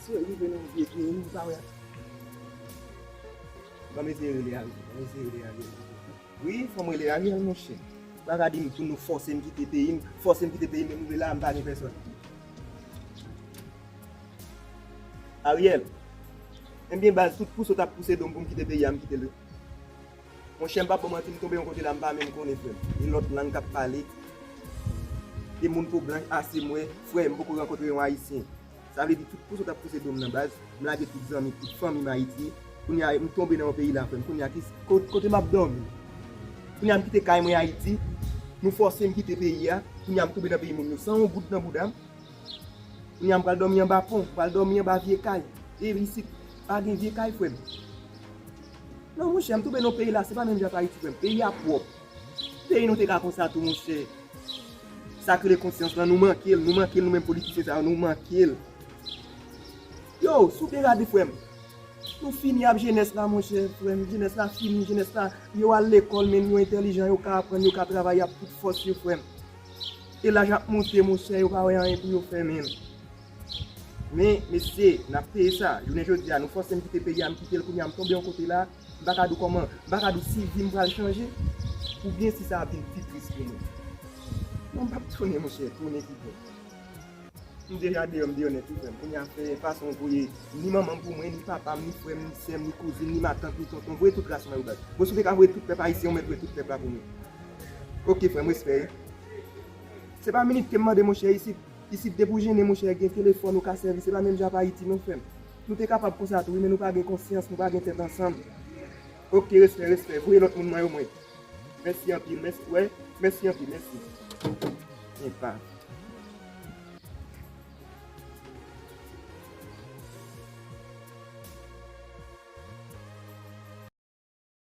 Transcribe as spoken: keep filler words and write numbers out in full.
Se rive nan vye vye, nou pa wè. Ban m eseye rele Ariel, ban m eseye rele Ariel. Wi, fò m rele Ariel, monchè. Pa ka di m pou nou fòse m kite peyi m, fòse m kite peyi m, men m rive la, m pa gen pèsòn. Ariel, ebyen baz, tout pouse w t ap pouse do m pou m kite peyi a, m kite l wi. Monchè, m p ap ba w manti, m tonbe yon kote la, m pa menm konnen, frè m. E lòt lang k ap pale. E moun po blanch ase m wè, frè, m poko rankontre yon Ayisyen. Sa vle di tout pouse w t ap pouse do m nan baz, m lage tout zanmi, tout fanmi m Ayiti. Kounye a, m tonbe nan yon peyi la, frè m. Kounye a, ki, ko-, kote m ap dòmi? Kounye a, m kite kay mwen Ayiti, nou fòse m kite peyi a. Kounye a, m tonbe nan peyi moun yo san yon goud nan bouda m. Kounye a, m pral dòmi anba pon, m pral dòmi anba vye kay. E isit, pa gen vye kay, frè m. Non, monchè, m tonbe nan peyi la, se pa menm jan ak Ayiti, frè m. Peyi a pwòp. Peyi nou te ka konsa tou, monchè. Sa k rele konsyans lan, nou manke l, nou manke l, nou menm politisyen sa yo, nou manke l. Yo, sou degade, frè m. Nou fini ap jenès la, monchè, frè m. Jenès la fini, jenès la, yo al lekòl, men yo entèlijan, yo ka aprann, yo ka travay ap tout fòs yo, frè m. E laj ap monte, monchè, yo pa wè anyen pou yo fè menm. Men, mesye, n ap peye sa. Jounen jodi a, nou fòse m kite peyi a, m kite l kounye a, m tonbe yon kote la, m pa ka di w kòman, m pa ka di w si vi m pral chanje, oubyen si sa ap vin pi tris pou mwen. Non, m p ap tounen, monchè, tounen ki bon. M deja deyò, m deyò nèt wi, frè m. Kounye a fè fason w voye ni manman m pou mwen, ni papa m, ni frè m, ni sè m, ni kouzin, ni matant, ni tonton. Voye tout ras mwen yo baz. Bon, si w te ka voye tout pèp ayisyen, ou mèt voye tout pèp la pou mwen. Oke, frè m, respè wi. Se pa minit ke m mande, monchè, isit. Isit depi w jennen, monchè, gen telefòn ou ka sèvi. Se pa menm jan ak Ayiti, non, frè m. Nou te kapab konsa tou, wi, men nou pa gen konsyans, nou pa gen tèt ansanm. Oke, respè, respè. Voye lòt moun mwen yo mwen. Mèsi anpil, mèsi, wè, mèsi anpil, mèsi. Enpa.